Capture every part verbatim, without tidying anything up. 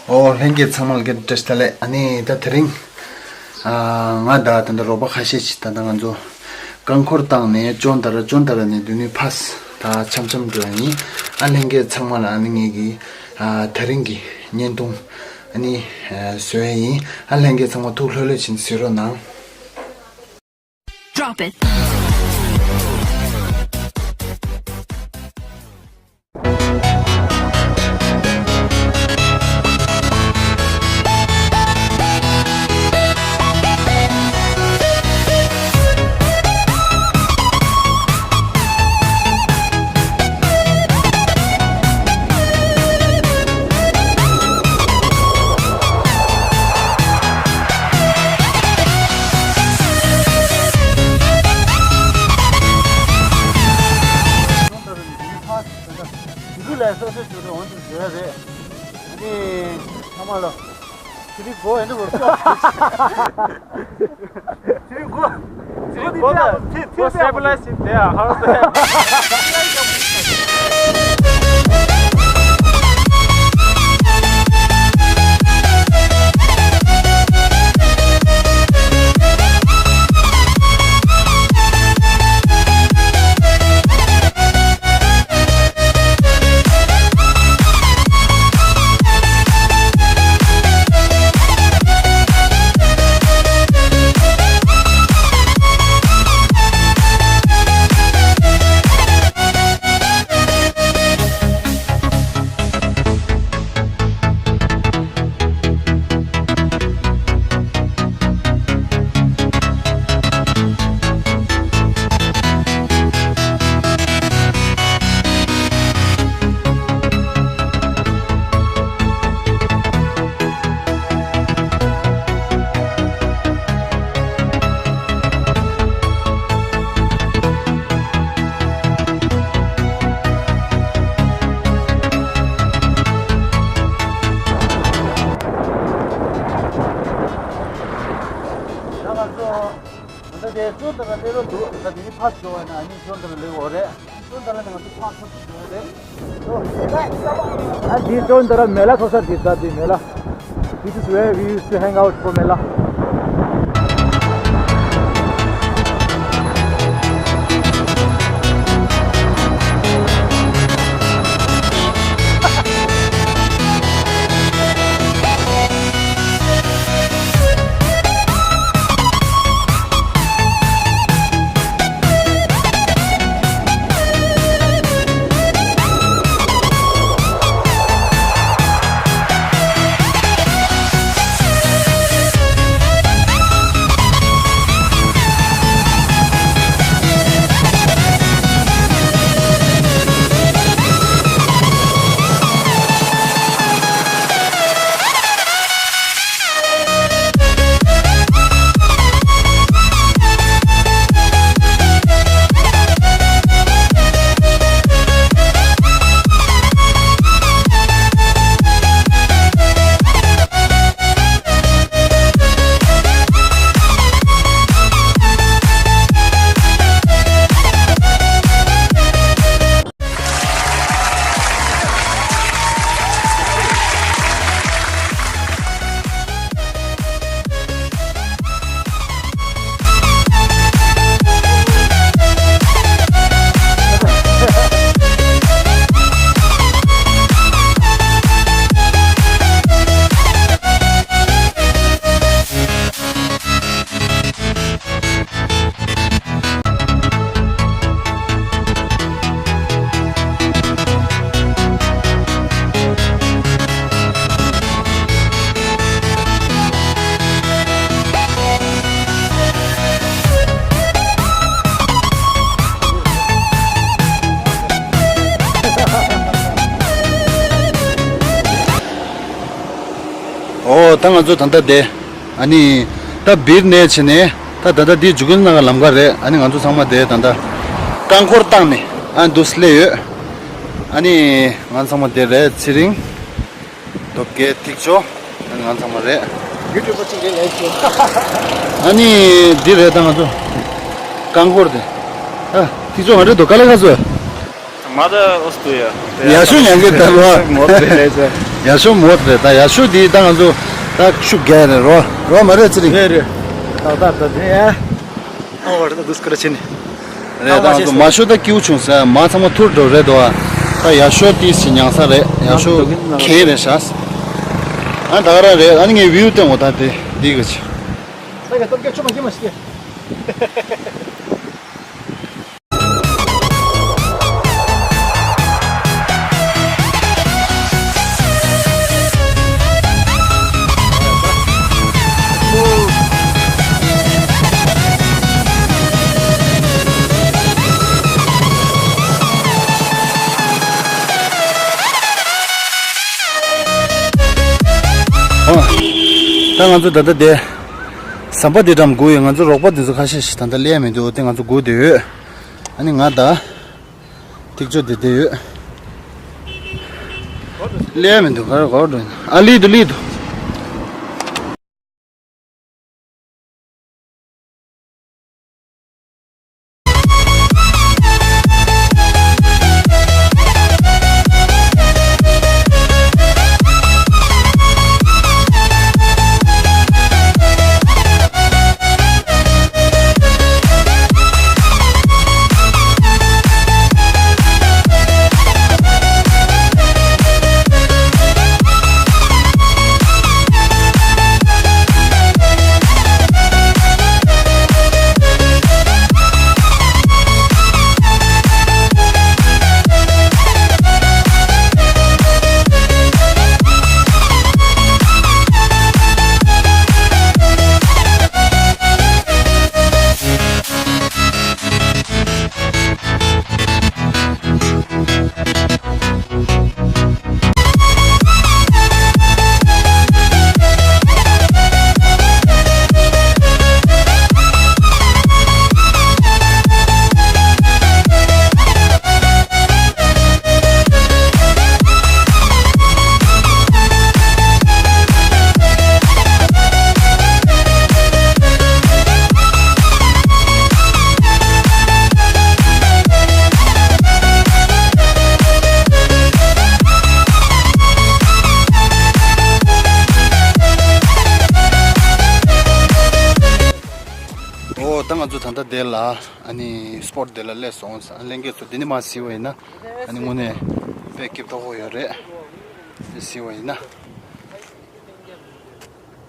ཨོ་ལྷན་རྒྱས་ཚང་མ་ལ་སྐད་བཀྲ་ཤིས་བདེ་ལེགས། ཨ་ནི་ད་དེ་རིང་ཨ་ང་དང་ད་ལྟ་རོགས་པ་ཁ་ཤས་ཅིག་ད་ལྟ་ང་ཚོ་རྐང་འཁོར་བཏང་ནས་ཅོན་ཏ་ར། ཅོན་ཏ་ར་ནས་དུ་ནུ་ཕཱས་ད་འཆམ་འཆམ་འགྲོ་ཡ་ཡིན། ཨ་ལྷན་རྒྱས་ཚང་མ་ལ་ཨ་ནི་ངེད་ཀྱི་ཨ་དེ་རིང་གི་བརྙན་ཐུང་ཨ་ནི་ཨ་བཟོ་ཡ་ཡིན། ཨ་ལྷན་རྒྱས་ཚང་མ་ཐུགས་ལྷོད་ལྷོད་བྱས་ནས་གཟིགས་རོགས་གནང་། Drop it. ཕ་དེ་ཚོ་ལ་སོ་སོའི་ཆོས་ལ་འོང་དུ་བཟོས་རེད། ཨ་ནི་ཚང་མ་ལ་ཚེ་རིང་མགོ་ཨེ་འདྲ་བོར་ཤོག་ཚེ་རིང་མགོ། ཚེ་རིང་མགོ་ལ་ཚེ་ཚེ་མགོ་སེ་པ་ལ་ཞིག་དེ་ཨ་ཧར་སེ། ད་ང་ཚོ་ད་ལྟ་དེ་ཅོན་ཏ་ར་སླེབས་རོགས་འདུག་ད་དེ་ནི་ཕར་འགྲོ་བ་ན་ཨ་ནི་ཅོན་ཏ་ར་སླེབས་འོ་རེད། ཅོན་ཏ་ར་ནས་ང་ཚོ་ཕར་ཚུར་འགྲོ་རེད། ཨ་འདི་ཅོན་ཏ་ར་མེ་ལ་ཐོག་ས་འདི་ད་འདི་མེ་ལ། This is where we used to hang out for མེ་ལ། ཨོ་ད་ང་ཚོ་ད་ལྟ་དེ། ཨ་ནི། ད་སྦིར་ནས་བྱས་ནས། ད་ད་ལྟ་འདི་འཇུ་གུ་ནང་གི་ལམ་ཁ་རེད། ཨ་ནི་ང་ཚོ་ཚང་མ་དེ་ད་ལྟ། རྐང་འཁོར་བཏང་ནས། ཨ་འདུག་སླེབས་ཡོད། ཨ་ནི། ང་ཚང་མ་དེ་རེད། ཚེ་རིང་། རྡོ་སྐས། ཐིག་ཆོ། ཨ་ནི་ང་ཚང་མ་རེད། ཡུ་ཊུབ་པ་གཅིག་རེད་ལབ་ཤོག་ཨ་ནི། འདི་རེད་ད་ང་ཚོ། རྐང་འཁོར་དེ། ཨ་ཐིག་ཆོ་ང་རེད་དོ་དཀའ་ལས་ཁག་སོ། མ་ད་ཨོ་སྟུ་ཡ། ཡ་ཤུ་ཉང་གི་ད་རོ། མོ་རེད་ལས་ཚེ། ཡ་ཤོ་མོ་རེད། ད་ཡ་ཤོ་དེ་ད་ང་ཚོ་ད་ཤུགས་རྒྱག་རེད་རོ། རོ་མ་རེད་ཚེ་རིང་། རེད་རེད། ད་ད་ད་དེ་ཡ། ཨ་བར་ད་དུས་སྐར་ཕྱིན། རེད། ད་ང་ཚོ་མ་ཤོ་ད་སྐྱིད་པོ་བྱུང་ཟེར། མ་ཚང་མ་ཐུར་འགྲོ་རེད་དོ། ད་ཡ་ཤོ་དེ་ཞིག་ཉང་ས་རེད། ཡ་ཤོ་ཁེ་རེད་ཤག་ཨ་ད་ག་རང་རེད། ཨ་ནི་ངའི་བིའུ་སྟོན་འོ་ད་དེ་འདི་གི་ཆེ། ད་ག་སྟོབས་རྒྱག་ཆོག་མ་སྐྱེ་མ་སྐྱེ། ཨོ། ད་ང་ཚོ་ད་ལྟ་དེ་ཟམ་པ་དེ་འགྲམ་སྒུག་ཡོད། ང་ཚོ་རོགས་པ་དེ་ཚོ་ཁ་ཤས་ཤིག་ད་ལྟ་སླེབས་མི་འདུག་དེ་ང་ཚོ་སྒུག་བསྡད་ཡོད། ཨ་ནི་ང་ད། ཐིག་ཆོ་དེ་དེ་ཡོད། ལས་མི་འདུག་ག་རེ་ག་རེ་འགྲོ་ཡིན། ཨ་ལི་འདུག་ལི་འདུག་ཨོ། ད་ང་ཚོ་ད་ལྟ་དེ་ལ་ཨ་ནི་སྤོ་ཊི་དེ་ལ་སླེབས་སོང་། ཨ་ལྷན་རྒྱས་ཚོ་འདི་ནས་མར་གཟིགས་པ་ཡིན་ན་ཨ་ནི་དངོས་གནས་དཔེ་སྐྱིད་པོ་ཡོད་རེད། འདི་གཟིགས་པ་ཡིན་ན་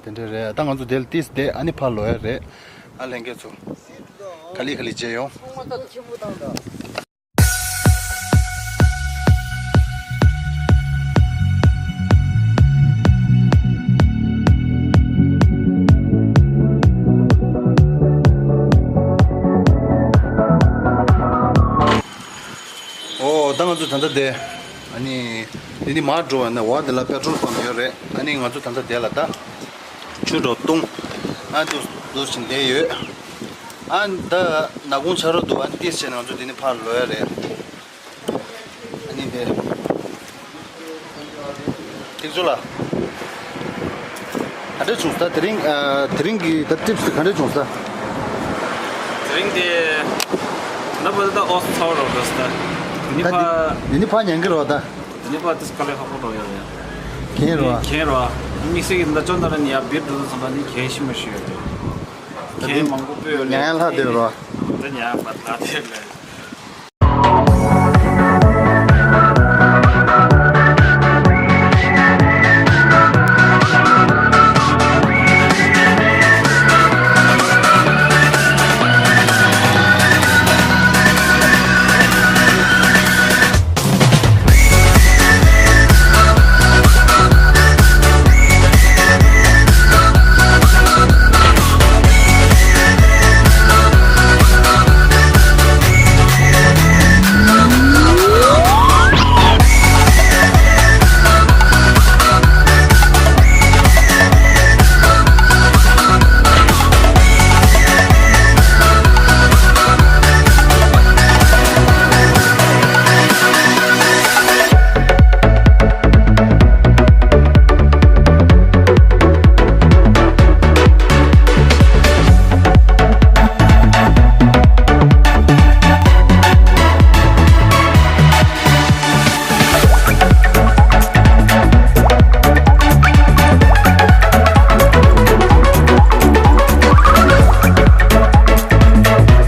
དེ་འདྲ་རེད། ད་ང་ཚོ་དེ་ལ་ཏིས་བསྡད། ཨ་ནི་ཕར་ལོག་ཡ་རེད། ཨ་ལྷན་རྒྱས་ཚོ་ག་ལེ་ག་ལེ་མཇལ་ཡོང་། ཨོ། ད་ང་ཚོ་ད་ལྟ་དེ། ཨ་ནི། དེ་ནི་མར་འགྲོ་བ་ན་འོག་དེ་ལ་པེ་ཊྲོལ་པམ་ཡོད་རེད། ཨ་ནི་ང་ཚོ་ད་ལྟ་དེ་ལ་ད། ཆུ་འགྲོ་བཏུང་། ཨ་འདུག་འདུག་ཕྱིན་བསྡད་ཡོད། ཨ་ད་ནག་ཁུང་ཆགས་འགྲོ་འདུག་ཨ་ནི་ཏིས་བྱས་ནས་ང་ཚོ་དེ་ནི་ཕར་ལོག་ཡ་རེད། ཨ་ནི་དེ། ཐིག་ཚོ་ལ། ག་འདྲ་བྱུང་ས། དེ་རིང་ཨ། དེ་རིང་གི་ད་ཊིབ་སི་ག་འདྲ་བྱུང་ས། དེ་རིང་དེ། ན་བ་ད་ཨོ་ཚ་རོ་ད་ས་ད། ནི་ད་ཕ། དེ་ནི་ཕ་ཉན་གི་རོ་ད། དེ་ནི་ཕ་དེ་སྐ་ལེ་ཧ་གོ་རོ་ཡོད་ཡ། གན་རོ། གན་རོ། དམིགས་བསལ་གྱི་ད་ཅོ་ད་ར་ནི་ཡ་བིར་འགྲོ་ས་ད་ནི་གན་ཤི་མ་ཤི་ཡོད། གན་མང་པོ་པོ་ཡོད་ལེ། ཉན་ལྷ་དེ་རོ། ད་ཉན་པ་ད་དེ་ལེ།